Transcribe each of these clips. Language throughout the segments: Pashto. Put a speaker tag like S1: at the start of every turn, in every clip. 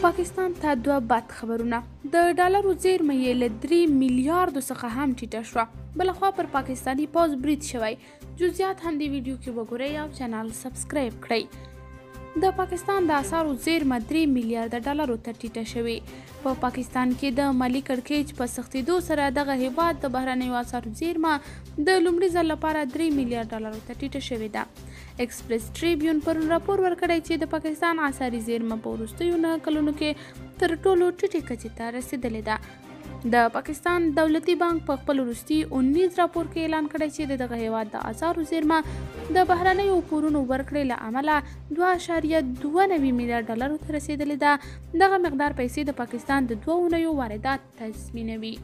S1: پاکستان ته دوه بد خبرونه، د ډالرو زیرمه یې له 3 میلیاردو څخه هم ټیټه شوه. بلخوا پر پاکستاني پوځ برید شوی. جزئیات هم دې ویډیو کې وګورئ او چینل سبسکرایب کړئ. د پاکستان د اسعارو زیرمه 3 میلیارډ ډالرو ته ټیټه شوې. په پاکستان کې د مالي کړکېچ په سختېدو سره دغه هیواد د بهرنیو اسعارو زیرمه د لومړي ځل لپاره 3 میلیارډ ډالرو ته ټیټه شوې ده. ایکسپریس ټریبیون پرون راپور ورکړی چې د پاکستان اسعاري زیرمه په وروستیو 9 کلونو کې تر ټولو ټیټې کچې ته رسېدلې ده. د پاکستان دولتي بانک په خپل وروستي اونیز راپور کې اعلان کړی چې د دغه هیواد د اسعارو زیرمه د بهرنیو پورونو ورکړې له امله 2.92 میلیارډ ډالرو ته رسېدلې ده. دغه مقدار پیسې د پاکستان د 2 اونیو واردات تضمینوي.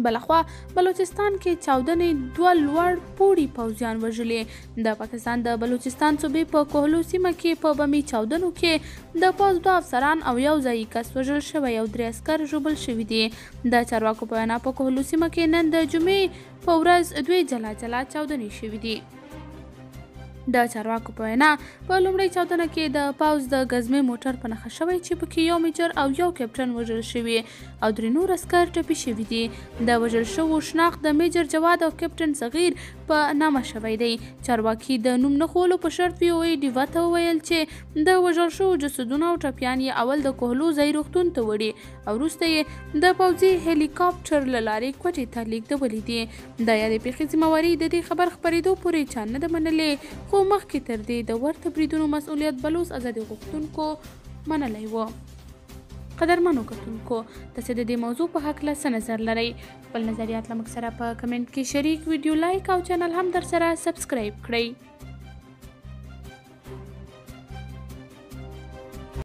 S1: بلخوا بلوچستان کې چاودنې 2 لوړ پوړي پوځیان وژلي. د پاکستان د بلوچستان صوبې په کوهلو سیمه کې په بمي چاودنو کې د پوځ 2 افسران او یو ځایي کس وژل شوی او 3 عسکر ژوبل شوي دي. د چارواکو په وینا په کوهلو سیمه کې نن د جمعې په ورځ 2 جلا جلا چاودنې شوي دي. د چارواکو په وینا په لومړۍ چاودنه کې د پوځ د ګزمې موټر په نښه شوی چې پکې یو میجر او یو کیپټن وژل شوي او 3 نور عسکر ټپي شوي دي. د وژل شوو شناخت د میجر جواد او کیپټن صغیر په نامه شوی دی. چارواکي د نوم نه ښوولو په شرط وي او ای ډیوه ته وویل چې د وژل شوو جسدونه او ټپیان یې اول د کوهلو ځای روغتون ته وړي او وروسته یې د پوځي هلیکاپټر له لارې کوټې ته لیږدولي دي. د یادې پېښې ذمه واري د دې خبر خپرېدو پورې چا نه ده منلې، خو مخکې تر دې د ورته بریدونو مسؤلیت بلوڅ ازادي غوښتونکو منلی و. قدرمنو کتونکو، تاسو د دې موضوع په هکله څه نظر لرئ؟ خپل نظریات له موږ سره په کمنټ کې شریک، ویډیو لایک او چینل هم در سره سبسکرایب کړئ.